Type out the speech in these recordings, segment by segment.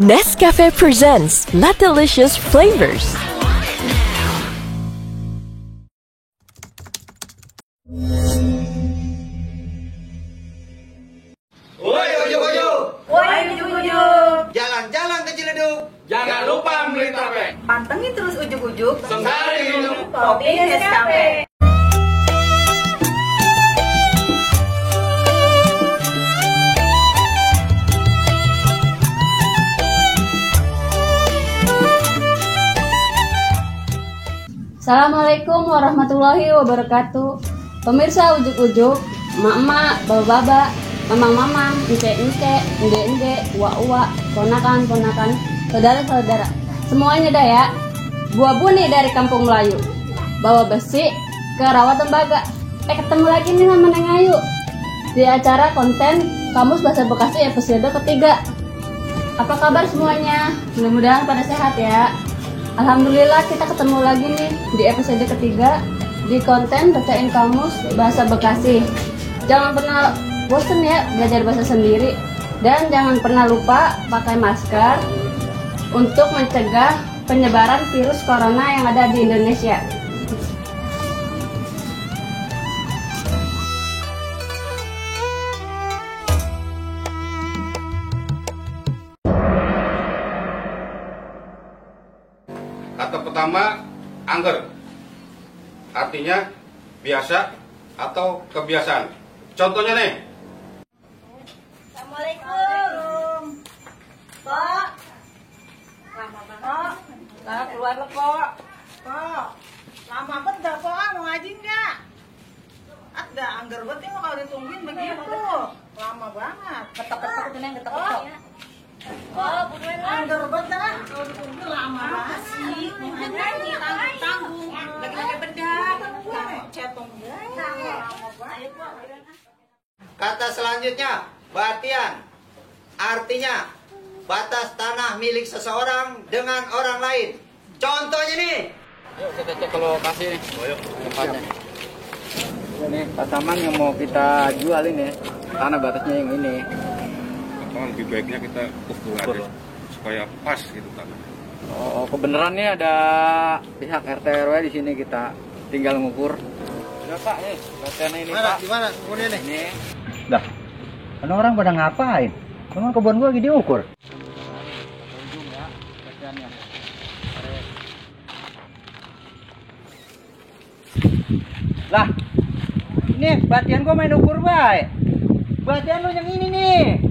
Nescafe presents Latalicious Flavors. Woi ujuk-ujuk, Woi ujuk-ujuk, jalan-jalan ke Ciledug. Jangan lupa beli tape. pantengin terus ujuk-ujuk. Sehari minum Kopi Nescafe. Assalamualaikum warahmatullahi wabarakatuh. Pemirsa ujuk-ujuk, emak-emak, bapak-bapak, mamang-mamang, ence-ence, ende-ende, uwa-uwa, ponakan-ponakan, saudara-saudara, semuanya dah ya. Gua Buni dari Kampung Melayu, bawa besi ke Rawa Tembaga. Ketemu lagi nih sama Neng Ayu di acara konten Kamus Bahasa Bekasi episode ketiga. Apa kabar semuanya? Mudah-mudahan pada sehat ya. Alhamdulillah kita ketemu lagi nih di episode ketiga di konten Bacain Kamus Bahasa Bekasi. Jangan pernah bosen ya belajar bahasa sendiri, dan jangan pernah lupa pakai masker untuk mencegah penyebaran virus corona yang ada di Indonesia. Kata pertama, angger. Artinya biasa atau kebiasaan. Contohnya nih. Assalamualaikum. Pak. Lama banget. Nah, keluar lo, Pak. Pak. Lama banget Pak, mau ngaji enggak? Ada anggar banget ya kalau ditungguin begitu. Lama banget. Ketok-ketok itu yang ketok-ketok. Kok anggar banget dah. Kalau ditungguin lama banget sih. Mau ngaji tanggung-tanggung. Lagi pakai bedak. Cetong ya. Lama banget, Pak. Kata selanjutnya, batian. Artinya, batas tanah milik seseorang dengan orang lain. Contohnya nih. Yuk kita cek ke lokasi nih. Yuk, tempatnya. Ini tanaman yang mau kita jual ini, tanah batasnya yang ini. Atau lebih baiknya kita ukur aja supaya pas gitu tanah. Oh, kebenaran nih ada pihak RT RW di sini, kita tinggal ngukur. Ya Pak, nih, batasnya ini Pak. Di mana? Ukurnya nih. Ini. Dah, kan orang pada ngapain? Memang kebun gua lagi diukur. Ujung ya, batasnya. Lah, ini batian gua main ukur baik. Batian lu yang ini nih.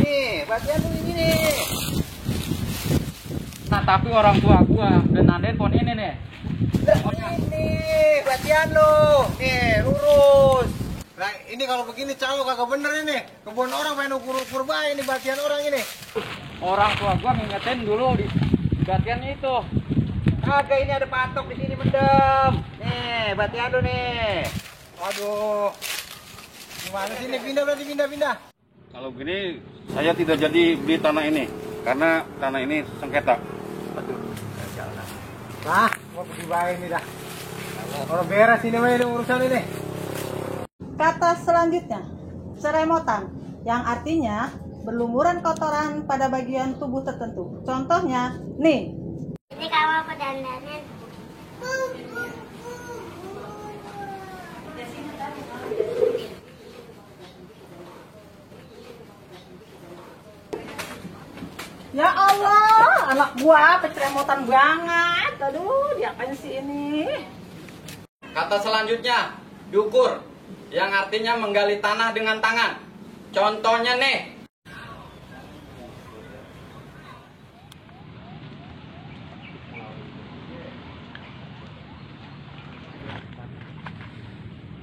Nih, batian lu yang ini. Nah, tapi orang tua gua dan nandain pohon ini nih. Ini batian lu. Nih, lurus. Nah, ini kalau begini cowok kagak bener ini. Kebun orang main ukur-ukur baik ini batian orang ini. Orang tua gua ngingetin dulu di batiannya itu. Kagak, ini ada patok di sini mendem. Nih, batian lu nih. Waduh. Gimana sih ini pindah. Kalau gini, saya tidak jadi beli tanah ini karena tanah ini sengketa. Nah, mau pergi baik ini dah. Kalau beres ini mah ini urusan ini. Kata selanjutnya, seremotan, yang artinya berlumuran kotoran pada bagian tubuh tertentu. Contohnya, nih. Ini kalau pedandanan. Ya Allah, anak gua keceremotan banget. Aduh, diapain sih ini? Kata selanjutnya, dukur, yang artinya menggali tanah dengan tangan. Contohnya nih.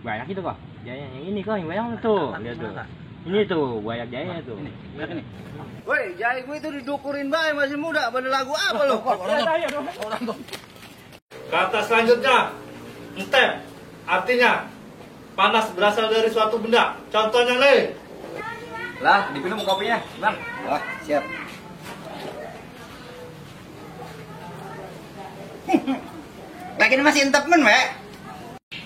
Banyak itu kok. Jaya yang ini kok yang banyak tuh. Lihat tuh. Ini tuh banyak jaya tuh. Lihat ini. Woi, jahe gue itu didukurin baik masih muda. Pada lagu apa lo? Kata selanjutnya, entep, artinya panas berasal dari suatu benda. Contohnya nih. Lah, diminum kopinya, Bang. Wah, siap. Lagi ini masih entep men, Mek.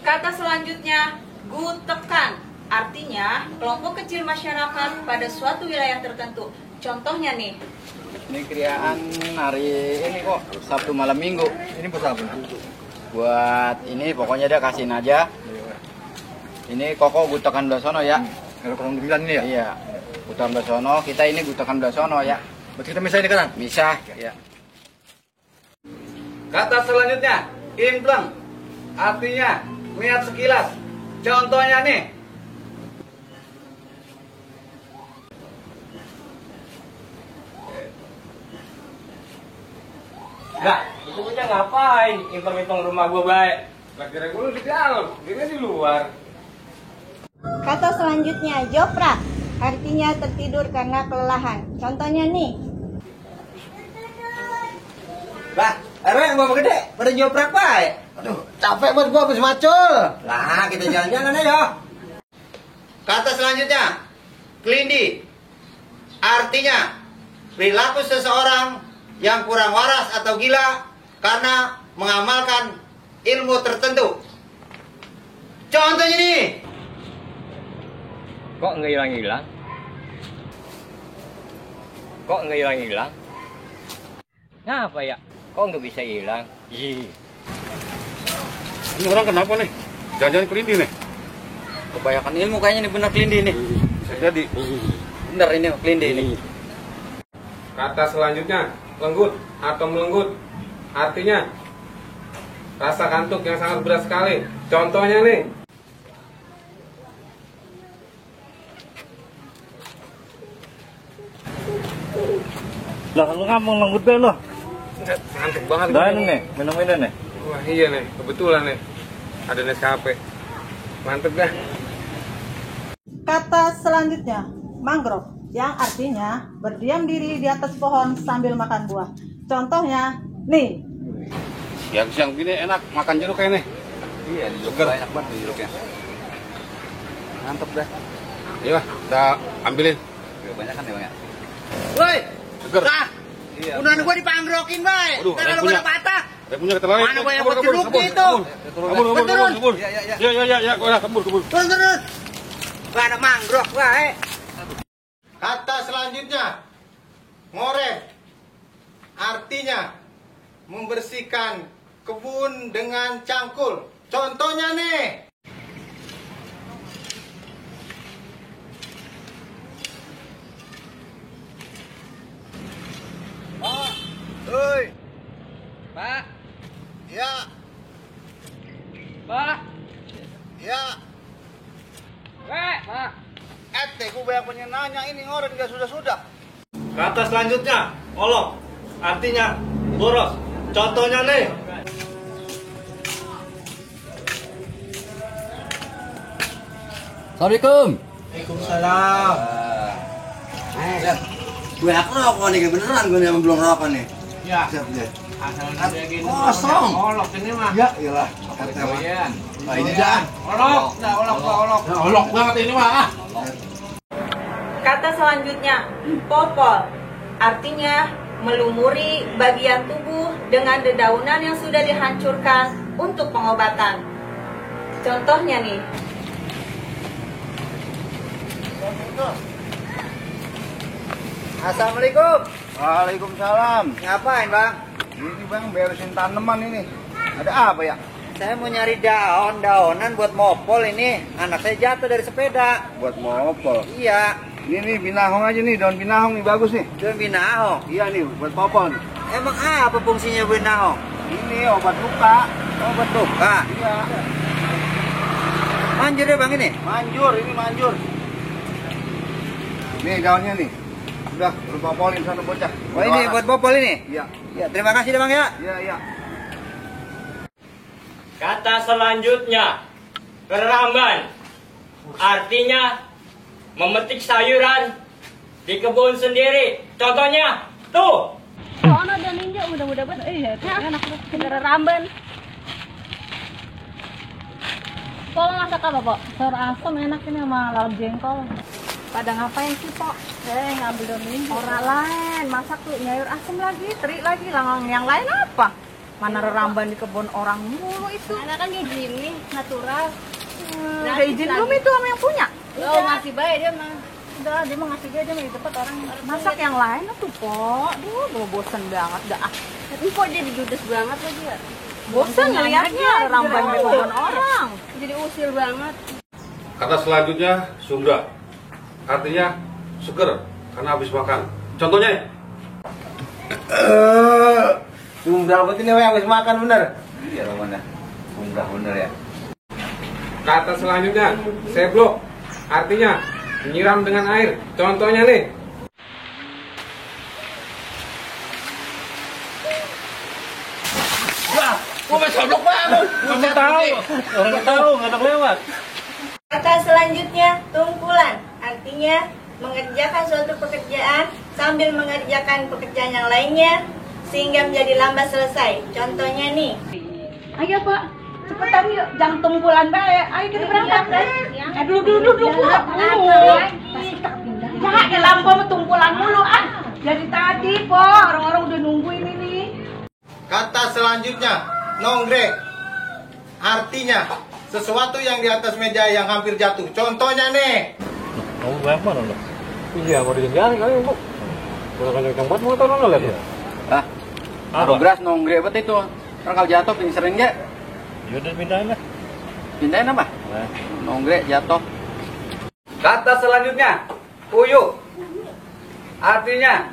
Kata selanjutnya, gutekan. Artinya, kelompok kecil masyarakat pada suatu wilayah tertentu. Contohnya nih. Ini kriaan hari ini kok, Sabtu malam Minggu. Ini buat apa? Buat ini pokoknya dia kasihin aja. Ini koko gutakan Blasono ya. Kalau kurang 9 ini ya? Iya. Gutakan Blasono, kita ini gutakan Blasono ya. Berarti kita bisa ini kan? Bisa ya. Kata selanjutnya, impleng. Artinya, lihat sekilas. Contohnya nih. Nah, itu punya ngapain? Impeng-impeng rumah gua baik. Lah kira gua di dalam, dia di luar. Kata selanjutnya, joprak. Artinya tertidur karena kelelahan. Contohnya nih. Lah, bapak gede, pada joprak baik. Aduh, capek buat gua habis macul. Lah, kita jalan-jalan aja. Kata selanjutnya, kelindi. Artinya, perilaku seseorang yang kurang waras atau gila karena mengamalkan ilmu tertentu. Contohnya nih. Kok nggak hilang-hilang? Kok nggak hilang-hilang? Ngapa ya? Kok nggak bisa hilang? Ih. Ini orang kenapa nih? Jangan-jangan kelindi nih. Kebanyakan ilmu kayaknya nih bener kelindi nih. Bisa jadi. Bener ini kelindi ini. Kata selanjutnya, lenggut atau melenggut. Artinya, rasa kantuk yang sangat berat sekali. Contohnya nih. Lah lu ngomong lenggut deh lo. Ngantuk banget. Dan nih, minum ini nih. Wah iya nih, kebetulan nih. Ada Nescafe. Mantep dah. Kata selanjutnya, mangrove, yang artinya berdiam diri di atas pohon sambil makan buah. Contohnya, nih. Siang-siang gini enak makan jeruk kayak nih. Iya, di Jogja enak banget di jeruknya. Mantep dah. Iya, kita ambilin. Kebanyakan ya bang ya. Woi, Seger. nah, Iya. udah gua dipangrokin, baik. Waduh, Karena ada lu punya. pada patah. Ada punya kita lari. Mana gua yang buat jeruk itu? Kabur. Ya, kabur. Turun. Gak ada mangrove, baik. Kata selanjutnya, ngorek. Artinya, membersihkan kebun dengan cangkul. Contohnya nih. Pak, hei. Pak, Ya, Pak, ya. Pak. Gue banyak punya nanya ini ngorek juga sudah. Kata selanjutnya, olok. Artinya boros. Contohnya nih. Assalamualaikum. Waalaikumsalam. Gue aku rokok nih, beneran gue nih belum rokok nih. Ya. Siap deh. Kosong. Olok ini mah. Ya, iyalah. Kata mah. Nah, ini dah. Olok banget ini mah. Kata selanjutnya, popol. Artinya melumuri bagian tubuh dengan dedaunan yang sudah dihancurkan untuk pengobatan. Contohnya nih. Assalamualaikum. Waalaikumsalam. Ngapain, Bang? Ini bang beresin tanaman ini. Ada apa ya? Saya mau nyari daun-daunan buat mopol ini. Anak saya jatuh dari sepeda. Buat mopol. Iya, Ini nih binahong aja nih, daun binahong nih bagus nih. daun binahong. Iya nih, buat popol nih. Emang apa fungsinya binahong? Ini obat luka. Obat luka. Iya. Manjur ya, Bang, ini? Manjur, ini manjur. Nih daunnya nih. Udah, lu popolin sana bocah. Oh, ini buat mopol ini? Iya. Ya, terima kasih deh, Bang, ya. Iya. Kata selanjutnya, keramban. Artinya memetik sayuran di kebun sendiri. Contohnya, tuh. Soalnya ada ninja mudah-mudahan enak segera ramban. Tolong masak apa, Pok? Sayur asam enak ini sama lalap jengkol. Pada ngapain sih, Pok? Ngambil daun ninja. Orang lain masak tuh nyayur asam lagi, teri lagi, yang lain apa? Mana ramban di kebun orang mulu itu. Enak kan kayak gini, natural. Udah izin belum itu sama yang punya? Lo masih baik dia mah. Udah, dia mau ngasih dia mau dapat orang masak yang lain tuh, Po. Duh, gue bosan banget dah. Tapi kok jadi judes banget lagi ya? Bosan ngeliatnya ramban beban orang. Jadi usil banget. Kata selanjutnya sumda. Artinya seger karena habis makan. Contohnya? Sumda berarti nih habis makan bener. Iya mana? Sumda bener ya. Kata selanjutnya seblok. Artinya menyiram dengan air. Contohnya nih. Gua main seblok banget. Kamu tahu? Orang tahu, nggak ada lewat. Kata selanjutnya tumpulan. Artinya mengerjakan suatu pekerjaan sambil mengerjakan pekerjaan yang lainnya sehingga menjadi lambat selesai. Contohnya nih. Ayo, Pak. Cepetan yuk, jangan tumpulan bae. Ayo kita berangkat. Dulu. Ya, lampu sama tumpulan mulu ah. Dari tadi, Po, orang-orang udah nungguin ini. Kata selanjutnya nonggrek. Artinya sesuatu yang di atas meja yang hampir jatuh. Contohnya nih. Kamu banyak mana lo? Iya, mau diganti kali bu. Kalau kalian yang buat motor lo lihat ya. Ah, Apa? beras nonggrek apa itu? Kalau jatuh sering nggak? Ya udah pindahin lah. Pindahin apa? Nah. Nonggrek jatuh. Kata selanjutnya puyuh. Artinya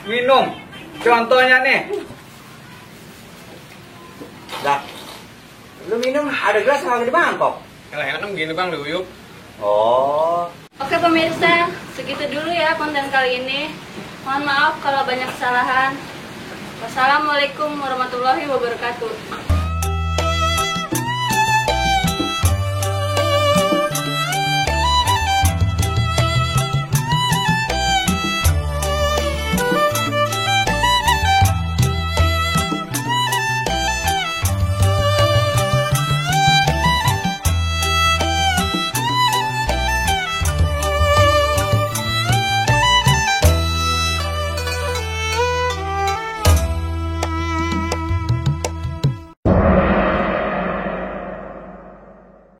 minum. Contohnya nih. Dah. Lu minum ada gelas sama di mangkok. Kalau enak begini bang, diuyup. Oh. Oke pemirsa, segitu dulu ya konten kali ini. Mohon maaf kalau banyak kesalahan. Wassalamualaikum warahmatullahi wabarakatuh.